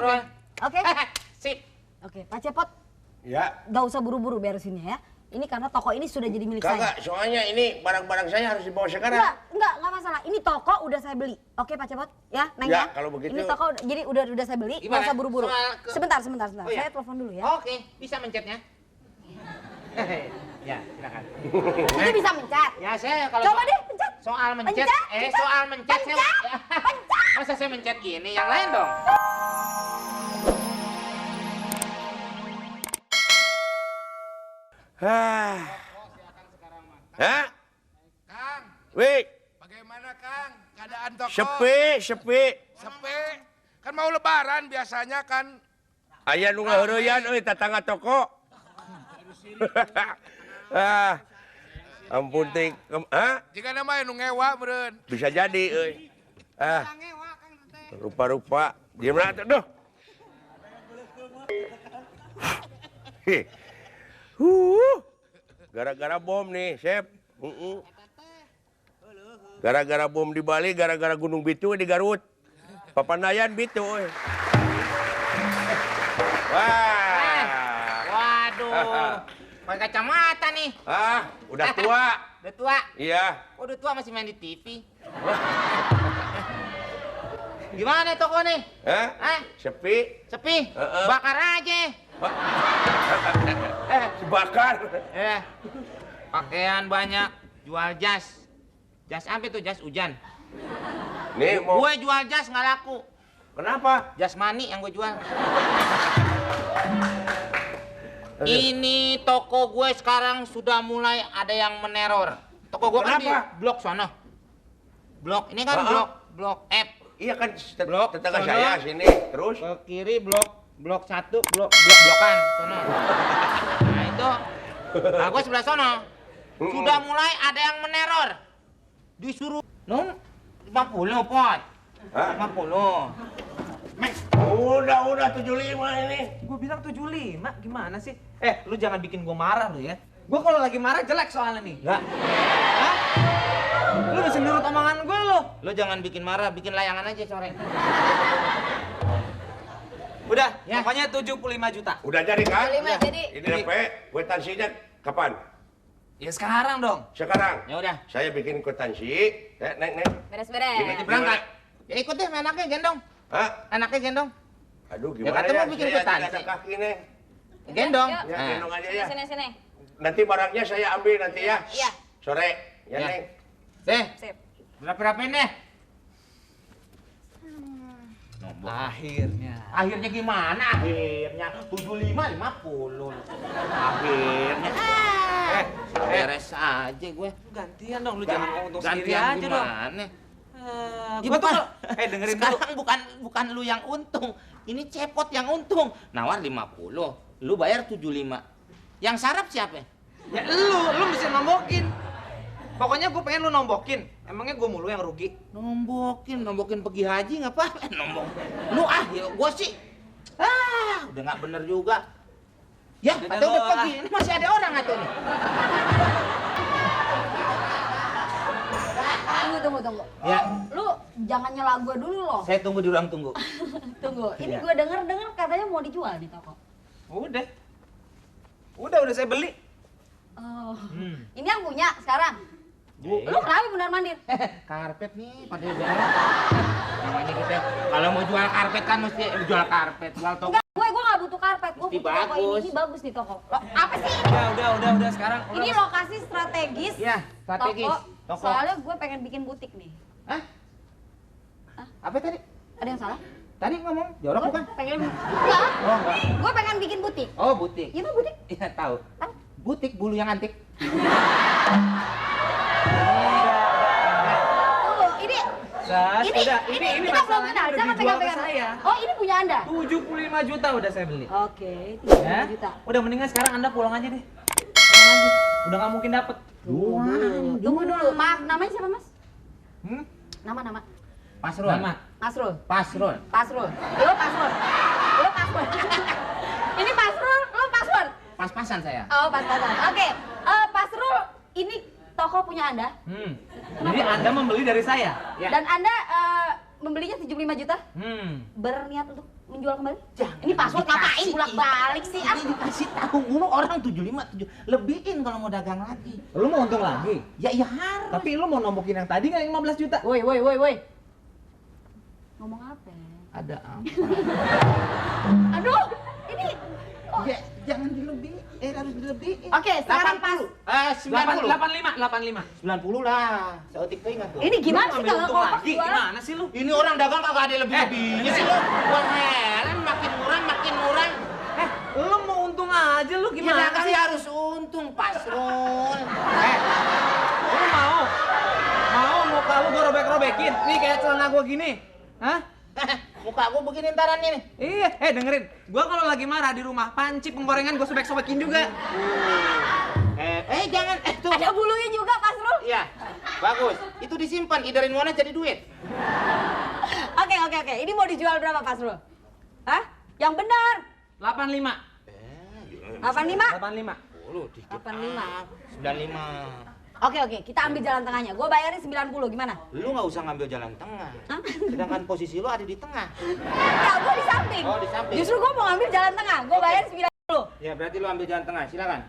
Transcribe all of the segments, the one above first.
Ngobrol. Oke. Sip. Oke, Pak Cepot. Ya. Gak usah buru-buru beresinnya ya. Ini karena toko ini sudah jadi milik saya. Kagak, soalnya ini barang-barang saya harus dibawa sekarang. Enggak masalah. Ini toko udah saya beli. Oke, Pak Cepot, ya, Neng ya. Kalau begitu. Ini toko jadi udah saya beli. Nggak usah buru-buru. Sebentar. Oh, ya? Saya telepon dulu ya. Oke, bisa mencetnya? Ya, silakan. Ini bisa mencet. Ya, saya kalau Coba deh, pencet. soal mencet, soal mencet saya. Masa saya mencet gini, yang lain dong. Hah? Kang, Wih, bagaimana Kang? Keadaan toko? sepi. Sepi. Kan mau lebaran biasanya kan. Aya nu ngaheureyan euy tatangga toko. Ampun ting. Jika nama nu ngewa meureun. Bisa jadi euy. Rupa-rupa. Gimana tuh? Duh. Gara-gara bom nih, Chef. Gara-gara bom di Bali, gara-gara Gunung Bitu di Garut. Papanayan Bitu. Wah. Waduh. Pakai kacamata nih. Udah tua. Udah tua? Iya. Kok udah tua masih main di TV? Gimana toko nih? Sepi. Sepi? Bakar aja. Bakar. Pakaian banyak, jual jas. Jas apa itu? Jas hujan. Nih mau. Gue jual jas nggak laku. Kenapa? Jas mani yang gue jual. Ini toko gue sekarang sudah mulai ada yang meneror. Toko gue kan di blok sono. Blok, ini kan blok F. Iya kan Blok tetangga sono. saya sini. Terus? Ke kiri blok 1, blokan sono. Nah itu, nah gue sebelah sono. Sudah mulai ada yang meneror. Disuruh, 50 pot. 50. Udah 75 ini. Gue bilang 75, gimana sih? Lu jangan bikin gue marah lu ya. Gue kalau lagi marah jelek soalnya nih. Enggak. Hah? Lu mesti nurut omongan gue lu. Lo jangan bikin marah, bikin layangan aja sore. Udah, Ya. pokoknya 75 juta. Udah jadi kan? 75 jadi. Ini DP, kwitansinya kapan? Ya sekarang dong. Sekarang. Ya udah. Saya bikin kwitansi. Neng. Beres-beres. Gini, Berangkat. Ya ikut deh, anaknya gendong. Hah? Anaknya gendong. Aduh Ya, gimana katanya mau bikin Saya kwitansi. tidak ada kaki, Neng. Gendong. Yuk. Ya, gendong aja ya. Sini. Nanti barangnya saya ambil nanti ya. Iya. Sore. Ya, Ya. Neng. Deh, Sip. berapa-berapin deh. Akhirnya. Akhirnya gimana? Akhirnya 75, 50. Akhirnya. Beres aja gue. Gantian dong, lu jangan ngomong sendiri Gantian aja dong. gimana? Gua tuh kalau- dengerin dulu. Sekarang bukan lu yang untung. Ini Cepot yang untung. Nawar 50, lu bayar 75. Yang sarap siapa? Ya lu mesti nombokin. Pokoknya gue pengen lu nombokin. Emangnya gue mulu yang rugi? Nombokin pergi haji nggak apa-apa. Nombok. Lu ya gua sih. Udah nggak bener juga. Ya, Udah atau udah lu, pergi. Ini masih ada orang atau nih? Tunggu. Ya. Lu jangan nyela gue dulu loh. Saya tunggu di ruang tunggu. Tunggu. Ini Iya. gue denger katanya mau dijual nih toko. Udah saya beli. Oh. Ini yang punya sekarang. Lu kenapa benar mandir? Karpet nih pada jual. Namanya kita kalau mau jual karpet kan mesti jual karpet, jual toko. Enggak, gue nggak butuh karpet. Gue Mesti butuh toko ini. bagus. Ini bagus nih toko. Apa sih ini? Udah sekarang. Ini lokasi strategis. Ya, strategis. Toko. Soalnya gue pengen bikin butik nih. Hah? Apa tadi? Ada yang salah? Tadi ngomong jorok Gue bukan? pengen. Enggak. Oh, enggak. Gue pengen bikin butik. Oh, butik. Iya mah butik. Iya, tahu. Tahu. Butik bulu yang antik. Tunggu, ini Sas, ini udah. ini kita belum masalahnya kenal. udah Jangan dijual ke pegang-pegang. saya. Oh, ini punya Anda? 75 juta udah saya beli. Oke, 75 Ya? juta. Udah mendingan sekarang Anda pulang aja deh. Pulang aja. Udah nggak mungkin dapet. Tunggu dulu. Maaf, namanya siapa, Mas? Nama. Pasrul. Nama. Masrul. Pasrul. Pasrul. Lu Pasrul. Ini Pasrul, lu Pasrul. Pas-pasan saya. Oh, pas-pasan. Oke. Pasrul, ini toko punya Anda. Jadi Anda membeli dari saya? Ya. Dan Anda membelinya 75 juta? Berniat untuk menjual kembali? Jangan Ini password dikasih. ngapain bolak-balik sih? Ini dikasih tahu mulu orang 75 lebihin kalau mau dagang lagi. Lu mau untung lagi? Ya iya harus. Tapi lu mau nombokin yang tadi nggak yang 15 juta? Woi. Ngomong apa? Ada apa? Aduh, ini Ya jangan dilebihin, harus dilebihin. Oke, sekarang pas. 90. 85. 90 lah. Seotik tuh ingat tuh. Ini gimana sih Ambil kalau untung kompak lagi? jualan? Gimana sih lu? Ini orang dagang kagak ada lebih-lebihnya sih lo. Gua heran makin murah. Lu mau untung aja lu Ya gimana dagang sih? harus untung, Pasrul. Lu mau muka lu gua robek-robekin? Nih kayak celana gua gini. Hah? Muka gua begini ntaran ini. Iya, dengerin. Gua kalau lagi marah di rumah, panci penggorengan gua sobek-sobekin juga. Jangan tuh. Ada bulunya juga, Pasrul. Iya, bagus. Itu disimpan, idarin mana jadi duit. Oke. Ini mau dijual berapa, Pasrul? Hah? Yang benar. 85. 85? 85. Lu dikit. 85. 95. Oke, kita ambil jalan tengahnya. Gue bayarin 90, gimana? Lu nggak usah ngambil jalan tengah. Hah? Sedangkan posisi lu ada di tengah. Enggak, gue di samping. Oh, di samping. Justru gue mau ngambil jalan tengah. Gue bayar 90. Ya berarti lu ambil jalan tengah, silakan.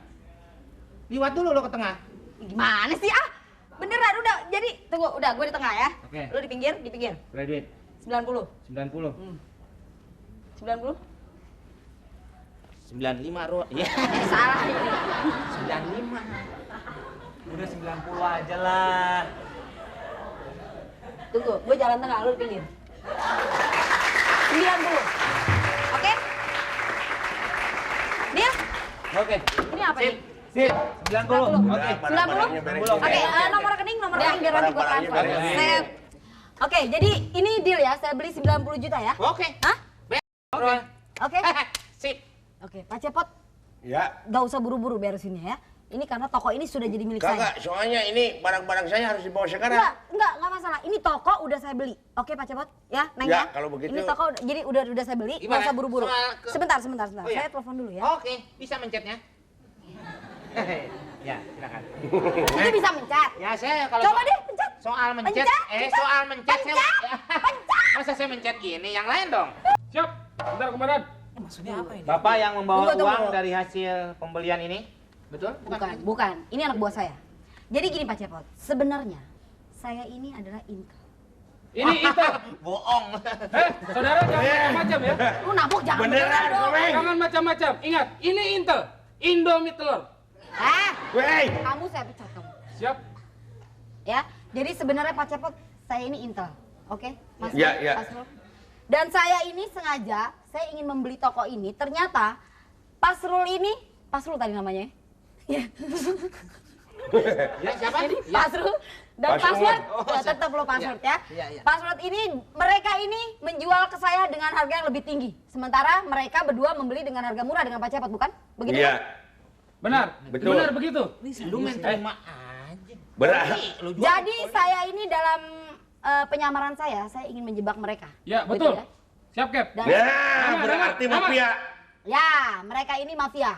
Liwat dulu lu ke tengah. Gimana sih, Beneran, udah. Jadi, tunggu, udah. Gue di tengah ya. Oke. Lu di pinggir. Berapa duit? 90. 90. 90? 95 Ro. Iya. Salah ini. 95. Udah 90 aja lah. Tunggu, gue jalan tengah, lu di pinggir. 90. Oke? Nih, Oke. ini apa nih? Sip. 90. 90. Udah, barang-barangnya beres. Oke, nomor rekening biar nanti gue Barang-barangnya transfer. beres. Sip. Oke, jadi ini deal ya, saya beli 90 juta ya. Oke. Hah? Oke. Oke. Sip. Oke, Pak Cepot, Ya. gak usah buru-buru beresinnya ya. Ini karena toko ini sudah jadi milik saya. Kagak, soalnya ini barang-barang saya harus dibawa sekarang. Enggak masalah. Ini toko udah saya beli. Oke, Pak Cepot, ya, Neng Ya, ya. kalau begitu. Ini toko jadi udah saya beli, Gimana? nggak usah buru-buru. Soal Sebentar. Oh, ya? Saya telepon dulu ya. Oke, bisa mencetnya? Ya, silakan. Itu bisa mencet. Ya, saya kalau Coba deh, pencet. soal mencet, Pencet. soal mencet Pencet. saya masa saya mencet gini, yang lain dong. Siap. Bentar komandan. Maksudnya apa ini? Bapak yang membawa Tunggu. uang dari hasil pembelian ini, betul? Bukan. Ini anak buah saya. Jadi gini Pak Cepot, sebenarnya saya ini adalah Intel. Ini Intel. Bohong. Saudara jangan macam-macam ya. Lu nabok jangan Beneran, dong. Komeng. Jangan macam-macam. Ingat, ini Intel. Indomie telur. Wey. Kamu saya pecat kamu. Siap. Ya, jadi sebenarnya Pak Cepot, saya ini Intel. Oke? Mas Ya, Rul, ya. Mas Rul. Dan saya ini sengaja, saya ingin membeli toko ini, ternyata Pasrul ini, Pasrul tadi namanya ya? Ya, siapa? Ini Ya. Pasrul dan Password. password, Oh, ya, tetap lo password ya. Iya. Password ini, mereka ini menjual ke saya dengan harga yang lebih tinggi. Sementara mereka berdua membeli dengan harga murah dengan Pak Cepot, bukan? Begitu? Iya. Benar. Betul. Benar begitu. Lu main terima aja. Berarti Lu jual. Jadi saya ini dalam penyamaran saya ingin menjebak mereka. Ya, Betul betul. ya? Siap, Kep. Dan, nah, berarti mafia. ya, mereka ini mafia.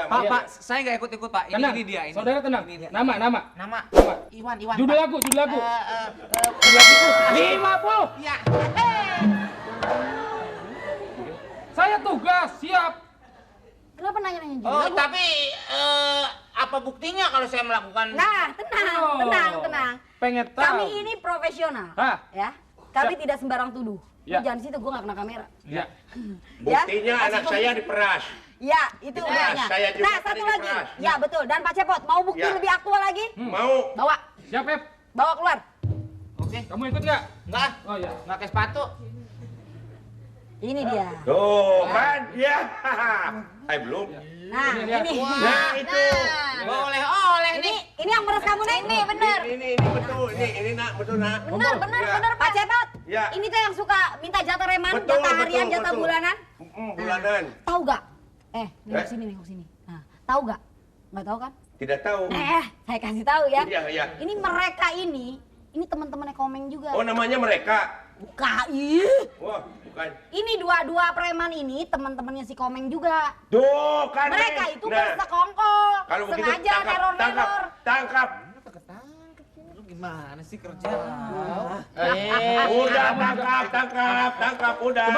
Pak, saya nggak ikut-ikut Pak. Tenang. Ini dia. Ini. Saudara tenang. Ini dia. Nama. Nama Iwan. Judul Pak. lagu. Berlaku. 50. Ya. Saya tugas. Siap. Kenapa nanya-nanya juga? Oh, Bu? tapi apa buktinya kalau saya melakukan? Nah, tenang, Oh. tenang. Pengen tahu. Kami ini profesional. Hah? Ya. Kami tidak sembarang tuduh. Ya. Lu jangan di situ, gue gak kena kamera. Ya. Buktinya anak saya diperas. Ya, itu Diperas, udahnya. saya juga Nah, tadi satu lagi. diperas. Ya, betul. Dan Pak Cepot, mau bukti Ya. lebih aktual lagi? Mau. Bawa. Siap, Pep. Bawa keluar. Oke. Kamu ikut nggak? Enggak. Oh ya. Enggak pakai sepatu. Ini dia. Tuh kan, ya. Belum. Nah, Ini dia. ini. Nah, itu. Oleh Ini yang meres kamu nih. Ini bener. Ini betul. Ini nak, betul nak. Bener, Pak Cepot. Ya. Ini tuh yang suka minta jatah reman, Betul, jatah harian, betul, jatah betul. bulanan. Bulanan. Tahu gak? Nengok sini. Nah, tahu gak? Nggak tahu kan? Tidak tahu. Saya kasih tahu ya. Iya. Ini mereka ini teman-temannya Komeng juga. Oh, namanya mereka. Bukan. Wah, bukan. Ini dua preman ini teman-temannya si Komeng juga. Tuh kan. Mereka itu Nah, bersekongkol, kalau begitu sengaja tangkap. neror-neror. Tangkap. Gimana sih kerja? Udah tangkap, udah.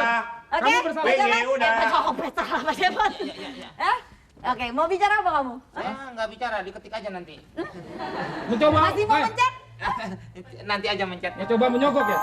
Oke, Kamu bersalah. PJ, udah. Copet salah Mas Evan. Ya? Oke, mau bicara apa kamu? Saya nggak bicara, diketik aja nanti. Mau coba? Masih mau mencet? Nanti aja mencet. Mau coba menyogok ya?